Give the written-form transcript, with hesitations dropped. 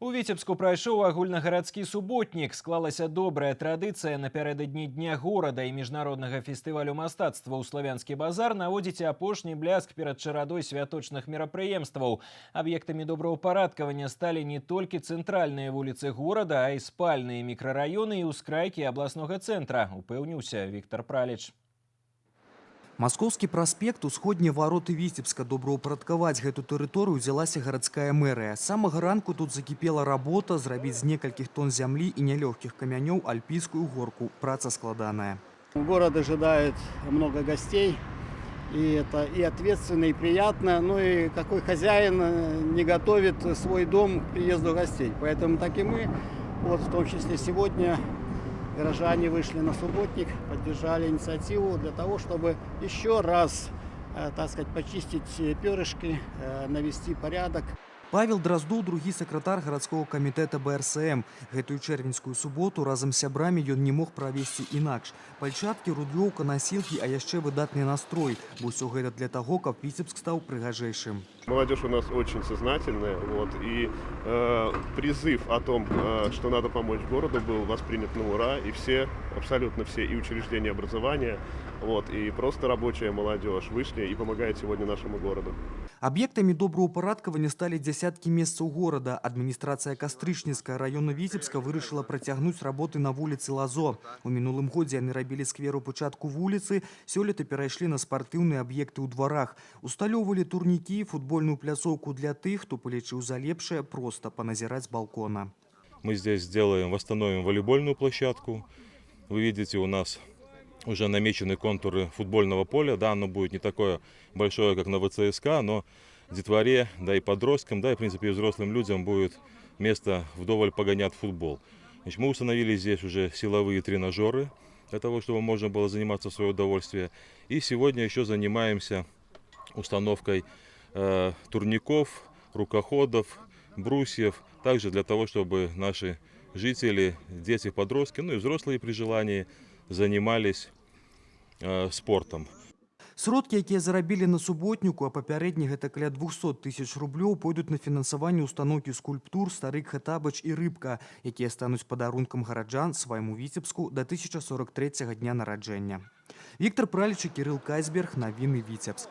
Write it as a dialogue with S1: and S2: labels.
S1: У Віцебску прайшоў агульнагарадскі суботнік. Склалася добрая традыцыя напярэдадні Дня горада і міжнароднага фестывалю мастацтва ў Славянскі базар наводзіць апошні бляск перад чарадой святочных мерапрыемстваў. Аб'ектамі добраўпарадкавання сталі не толькі цэнтральныя вуліцы горада, а і спальныя мікрараёны і ўскрайкі абласнога цэнтра, упэўніўся Віктар Праліч.
S2: Маскоўскі праспект — усходнія вароты Віцебска. Добраўпарадкаваць гэту тэрыторыю ўзялася гарадская мэрыя. З самага ранку тут закіпела работа: зрабіць з некалькіх тон зямлі і нялёгкіх камянёў альпійскую горку. Праца складаная.
S3: Город ожидает много гостей, и это и ответственно, и приятно. Ну и какой хозяин не готовит свой дом к приезду гостей? Поэтому так и мы, вот в том числе сегодня, горожане вышли на субботник, поддержали инициативу для того, чтобы еще раз, так сказать, почистить перышки, навести порядок.
S2: Павел Драздоў — другі сакратар гарадскога камітэта БРСМ. Гэтую чэрвеньскую суботу разам з сябрамі ён не мог правесці інакш. Пальчаткі, рулёўка, насілкі, а яшчэ выдатны настрой. Бо ўсё гэта для таго, каб Віцебск стаў прыгажэйшым.
S4: Молодежь у нас очень сознательная, вот, и призыв о том, что надо помочь городу, был воспринят на ура, и все, абсолютно все, и учреждения образования, вот, и просто рабочая молодежь вышли и помогают сегодня нашему городу.
S2: Аб'ектамі добраўпарадкавання сталі дзясяткі месцаў горада. Адміністрацыя Кастрычніцкага раёна Віцебска вырашыла працягнуць работы на вуліцы Лазо. У мінулым годзе яны рабілі сквер у пачатку вуліцы, сёлета перайшлі на спартыўныя аб'екты ў дварах. Усталёўвалі турнікі, футбольную пляцоўку для тых, хто палічыў за лепшае проста паназіраць з балкона.
S5: Мы здесь сделаем, восстановим волейбольную площадку. Вы видите, у нас уже намечены контуры футбольного поля. Да, оно будет не такое большое, как на ВЦСК, но детворе, да и подросткам, да и, в принципе, и взрослым людям будет место вдоволь погонять в футбол. Значит, мы установили здесь уже силовые тренажеры для того, чтобы можно было заниматься в свое удовольствие. И сегодня еще занимаемся установкой турников, рукоходов, брусьев, также для того, чтобы наши жители, дети, подростки, ну и взрослые при желании занимались спортом.
S2: Сродкі, якія зарабілі на суботніку, а папярэдне гэта каля 200 тысяч рублёў, пойдуць на фінансаванне установкі скульптур «Старык Хатабыч» і «Рыбка», якія стануць падарункам гараджан свайму Віцебску да 1043 дня нараджэння. Віктар Праліч і Кірыл Кайсберг, навіны, Віцебск.